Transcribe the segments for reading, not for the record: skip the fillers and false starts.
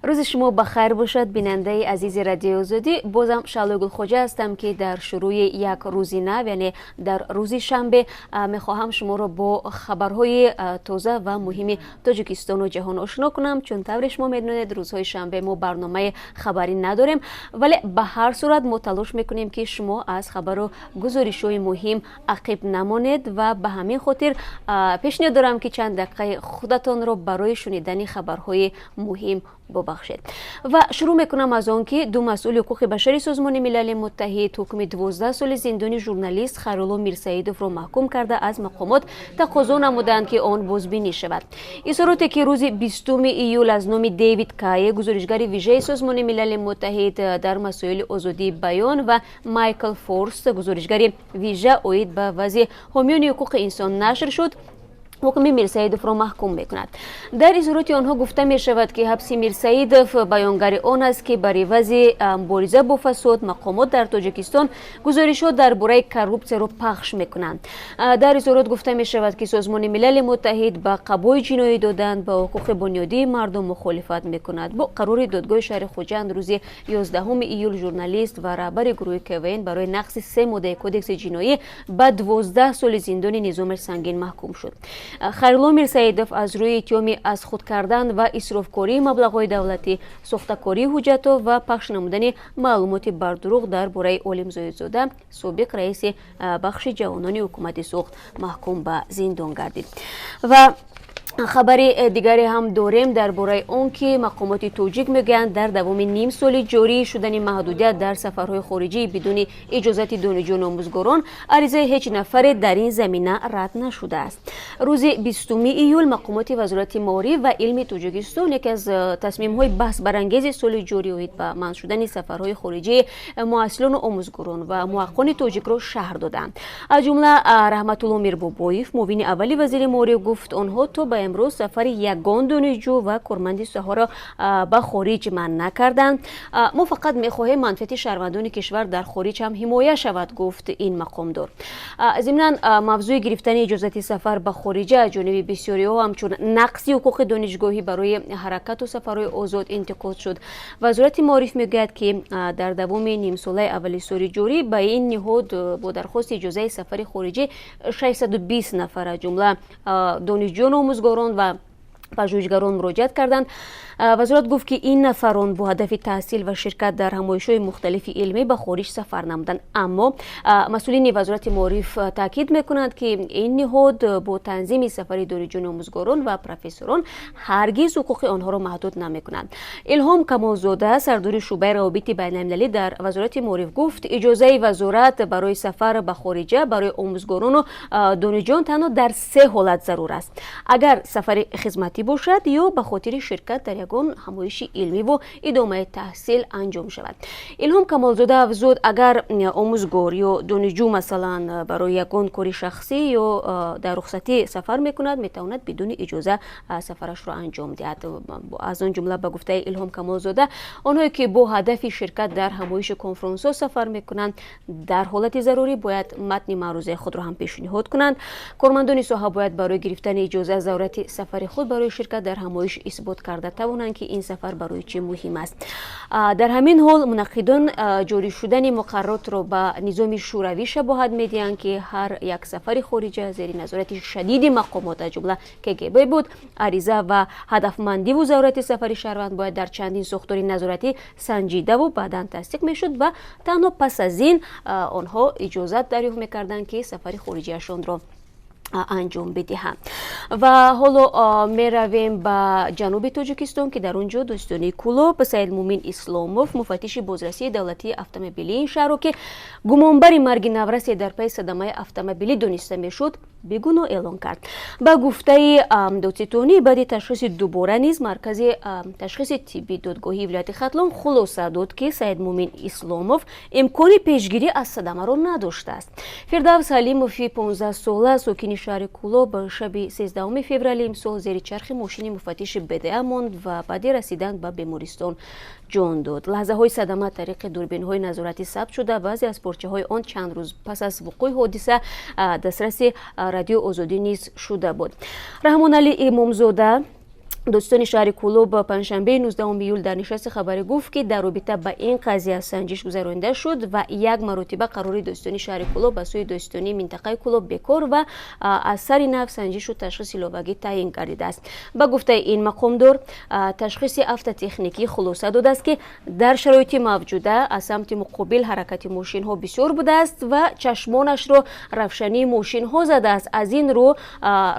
Рӯзи шумо ба хайр бошад, бинандаи азизи Радиои Озодӣ. Бозам Шаълои Гулхоҷа ҳастам, ки дар шурӯи як рӯзи нав, яъне дар рӯзи шанбе, мехоҳам шуморо бо хабарҳои тоза ва муҳими Тоҷикистону ҷаҳон ошино кунам. Чун тавре шумо медонед, рӯзҳои шанбе мо барномаи хабарӣ надорем, вале ба ҳар сурат мо талош мекунем, ки шумо аз хабару гузоришҳои муҳим ақиб намонед ва ба ҳамин хотир пешниҳод дорам, ки чанд дақиқаи худатонро барои шунидани хабарҳои муҳим бубахшед. Ва шурӯъ мекунам аз он, ки ду масъули ҳуқуқи башари Созмони Милали Муттаҳид ҳукми 12 соли зиндони журналист Хайрулло Мирсаидовро маҳкум карда, аз мақомот тақозо намуданд, ки он бозбинӣ шавад. Изҳороте, ки рӯзи 20 июл аз номи Дэвид Кае, гузоришгари вижаи Созмони Милали Муттаҳид дар масоили озодии баён, ва Майкл Форст, гузоришгари вижа оид ба вазъи ҳомиёни ҳуқуқи инсон, нашр шуд, ҳукми Мирсаидовро маҳкум мекунад. Дар изҳороти онҳо гуфта мешавад, ки ҳабси Мирсаидов баёнгари он аст, ки бар ивази мубориза бо фасод мақомот дар Тоҷикистон гузоришҳо дар бораи коррупсияро пахш мекунанд. Дар изҳорот гуфта мешавад, ки Созмони Милали Муттаҳид ба қабои ҷиноӣ додан ба ҳуқуқи бунёдии мардум мухолифат мекунад. Бо қарори додгоҳи шаҳри Хуҷанд рӯзи 11 июл журналист ва раҳбари гурӯҳи КВН барои нақзи се моддаи Кодекси ҷиноӣ ба 12 соли зиндони низоми сангин маҳкум шуд. Хайрулло Мирсаидов аз рӯи иттиҳоми аз худ кардан ва исрофкории маблағҳои давлатӣ, сохтакории ҳуҷҷатҳо ва пахш намудани маълумоти бардурӯғ дар бораи Олим Зоҳидзода, собиқ раиси бахши ҷавонони ҳукумати Суғд, маҳкум ба зиндон гардид. Ва хабари дигаре ҳам дорем дар бораи он, ки мақомоти тоҷик мегӯянд, дар давоми ним соли ҷорӣ шудани маҳдудият дар сафарҳои хориҷӣ бидуни иҷозати донишҷӯёну омӯзгорон аризаи ҳеҷ нафаре дар ин замина рад нашудааст. Рӯзи 20 июл мақомоти Вазорати маориф ва илми Тоҷикистон яке аз тасмимҳои баҳсбарангези соли ҷорӣ оид ба манъ шудани сафарҳои хориҷии муҳассилону омӯзгорон ва муҳаққиқони тоҷикро шарҳ доданд. Аз ҷумла Раҳматулло Мирбобоев, муовини аввали вазири маориф, гуфт, онҳо то ба имрӯз сафари ягон донишҷӯ ва корманди соҳаро ба хориҷ манъ накарданд. «Мо фақат мехоҳем манфиати шаҳрвандони кишвар дар хориҷ ҳам ҳимоя шавад», гуфт ин мақомдор. Зимнан, мавзӯи гирифтани иҷозати сафар ба хориҷа аз ҷониби бисёриҳо ҳамчун нақзи ҳуқуқи донишгоҳӣ барои ҳаракату сафарҳои озод интиқод шуд. Вазорати маориф мегӯяд, ки дар давоми нимсолаи аввали соли ҷорӣ ба ин ниҳод бо дархости иҷозаи сафари хориҷӣ 620 нафар, аз ҷумла донишҷӯёну омӯзгорон ва пажӯҳишгарон, муроҷиат карданд. Вазорат гуфт, ки ин нафарон бо ҳадафи таҳсил ва ширкат дар ҳамоишҳои мухталифи илмӣ ба хориҷ сафар намуданд. Аммо масъулини Вазорати маориф таъкид мекунанд, ки ин ниҳод бо танзими сафари донишҷӯёни омӯзгорон ва профессорон ҳаргиз ҳуқуқи онҳоро маҳдуд намекунанд. Илҳом Камолзода, сардори шӯъбаи равобити байналмилалӣ дар Вазорати маориф, гуфт, иҷозаи вазорат барои сафар ба хориҷа барои омӯзгорону донишҷӯён танҳо дар се ҳолат зарур аст: агар сафари хизматӣ бошад ё ба хотири ширкат дар ягон ҳамоиши илмиву идомаи таҳсил анҷом шавад. Илҳом Камолзода афзуд, агар омӯзгор ё донишҷӯ, масалан, барои ягон кори шахсӣ ё дар рухсатӣ сафар мекунад, метавонад бидуни иҷоза сафарашро анҷом диҳад. Аз он ҷумла, ба гуфтаи Илҳом Камолзода, онҳое ки бо ҳадафи ширкат дар ҳамоишу конфронсҳо сафар мекунанд, дар ҳолати зарурӣ бояд матни маърузаи худро ҳам пешниҳод кунанд. Кормандони соҳа бояд барои гирифтани иҷоза зарурати сафари худ барои ширкат дар ҳамоиш исбот карда тавонанд, ки ин сафар барои чӣ муҳим аст. Дар ҳамин ҳол мунаққидон ҷорӣ шудани муқарраротро ба низоми шӯравӣ шабоҳат медиҳанд, ки ҳар як сафари хориҷа зери назорати шадиди мақомот, аз ҷумла КГБ, буд. Ариза ва ҳадафмандиву зарурати сафари шаҳрванд бояд дар чандин сохтори назоратӣ санҷидаву баъдан тасдиқ мешуд ва танҳо пас аз ин онҳо иҷозат дарёфт мекарданд, ки сафари хориҷиашонро анҷом бидиҳанд. Ва ҳоло меравем ба ҷануби Тоҷикистон, ки дар он ҷо додситонии Кӯлоб Саидмумин Исломов, муфаттиши бозрасии давлатии автомобилии ин шаҳрро, ки гумонбари марги наврасе дар пайи садамаи автомобилӣ дониста мешуд, бегуноҳ эълон кард. Ба гуфтаи додситонӣ, баъди ташхиси дубора низ маркази ташхиси тиббии додгоҳии вилояти Хатлон хулоса дод, ки Саидмумин Исломов имкони пешгирӣ аз садамаро надоштааст. Фирдавс Ҳалимови 15-сола, сокини шаҳри Кӯлоб, шаби 13 феврали имсол зери чархи мошини муфаттиши БДА монд ва баъди расидан ба бемористон ҷон дод. Лаҳзаҳои садама тариқи дурбинҳои назоратӣ сабт шуда, баъзе аз порчаҳои он чанд рӯз пас аз вуқӯи ҳодиса дастраси Радиои Озодӣ низ шуда буд. Раҳмоналӣ Имомзода. Додситони шаҳри Кӯлоб панҷшанбеи 19 июл дар нишасти хабарӣ гуфт, ки дар робита ба ин қазия санҷиш гузаронида шуд ва як маротиба қарори додситони шаҳри Кӯлоб ба сӯи додситонии минтақаи Кӯлоб бекор ва аз сари нав санҷишу ташхиси иловагӣ таъин гардидааст. Ба гуфтаи ин мақомдор, ташхиси автотехникӣ хулоса додааст, ки дар шароити мавҷуда аз самти муқобил ҳаракати мошинҳо бисёр будааст ва чашмонашро равшании мошинҳо задааст. Аз ин рӯ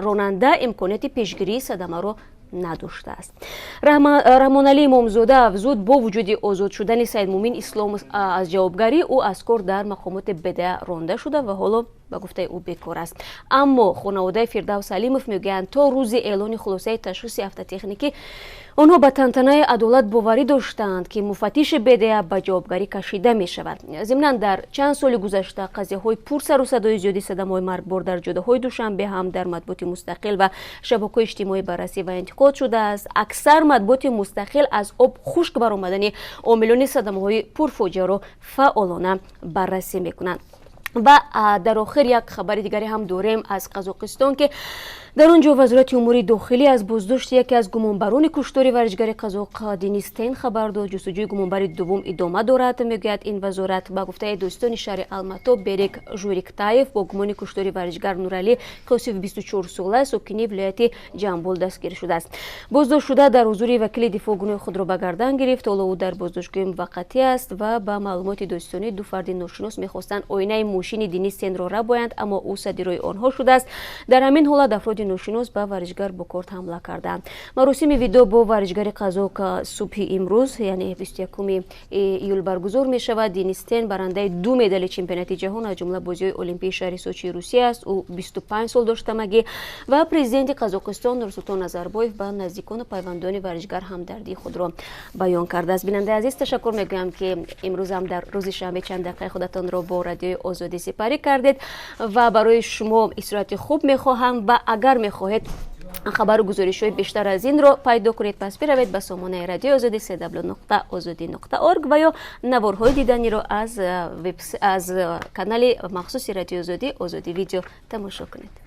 ронанда имконияти пешгирии садамаро надоштааст. Раҳмоналӣ Имомзода афзуд, бо вуҷуди озод шудани Саидмумин Исломов аз ҷавобгарӣ, ӯ аз кор дар мақомоти БДА ронда шуда ва ҳоло, ба гуфтаи ӯ, бекор аст. Аммо хонаводаи Фирдавс Ҳалимов мегӯянд, то рӯзи эълони хулосаи ташхиси автотехникӣ онҳо ба тантанаи адолат боварӣ доштанд, ки муфаттиши БДА ба ҷавобгарӣ кашида мешавад. Зимнан, дар чанд соли гузашта қазияҳои пурсару садои зиёди садамаҳои маргбор дар ҷодаҳои Душанбе ҳам дар матбуоти мустақил ва шабакаҳои иҷтимоӣ баррасӣ ва интиқод шудааст. Аксар матбуоти мустақил аз об хушк баромадани омилони садамаҳои пурфоҷиаро фаъолона баррасӣ мекунанд. Ва дар охир як хабари дигаре ҳам дорем аз Қазоқистон, ки дар он ҷо Вазорати умури дохилӣ аз боздошти яке аз гумонбарони куштори варзишгари қазоқ Денис Тен хабар дод. Ҷустуҷӯи гумонбари дуввум идома дорад, мегӯяд ин вазорат. Ба гуфтаи додситони шаҳри Алмато, Берик Журиктаев бо гумони куштори варзишгар Нуралӣ Қосимов, 24 сола, сокини вилояти Ҷамбул, дастгир шудааст. Боздоштшуда дар ҳузури вакили дифоъ гуноҳи худро ба гардан гирифт. Ҳоло ӯ дар боздоштгоҳи муваққатӣ аст ва ба маълумоти додситонӣ, ду фарди ношинос мехостанд оинаи мошини Денис Тенро рабоянд, аммо ӯ садди роҳи онҳо шудааст. Дар ҳамин ҳолат афроди ношинос ба варзишгар бо корд ҳамла карданд. Маросими видоъ бо варзишгари қазоқ субҳи имрӯз, яъне 21 июл, баргузор мешавад. Денис Тен барандаи ду медали чемпионати ҷаҳон, аз ҷумла бозиҳои олимпии шаҳри Сочии Русия аст. Ӯ 25 сол доштамагӣ ва президенти Қазоқистон Нурсултон Назарбоев ба наздикону пайвандони варзишгар ҳамдардии худро баён кардааст. Бинандаи азиз, ташаккур мегӯям, ки имрӯзам дар рӯзи шанбе чанд дақиқаи худатонро бо Радиои Озодӣ сипарӣ кардед ва барои шумо истироҳати хуб мехоҳам. Ва агар мехоҳед хабару гузоришҳои бештар аз инро пайдо кунед, пас биравед ба сомонаи Радиои Озодӣ www.ozodi.org ва ё наворҳои диданиро аз канали махсуси Радиои Озодӣ, Озодӣ Видео, тамошо кунед.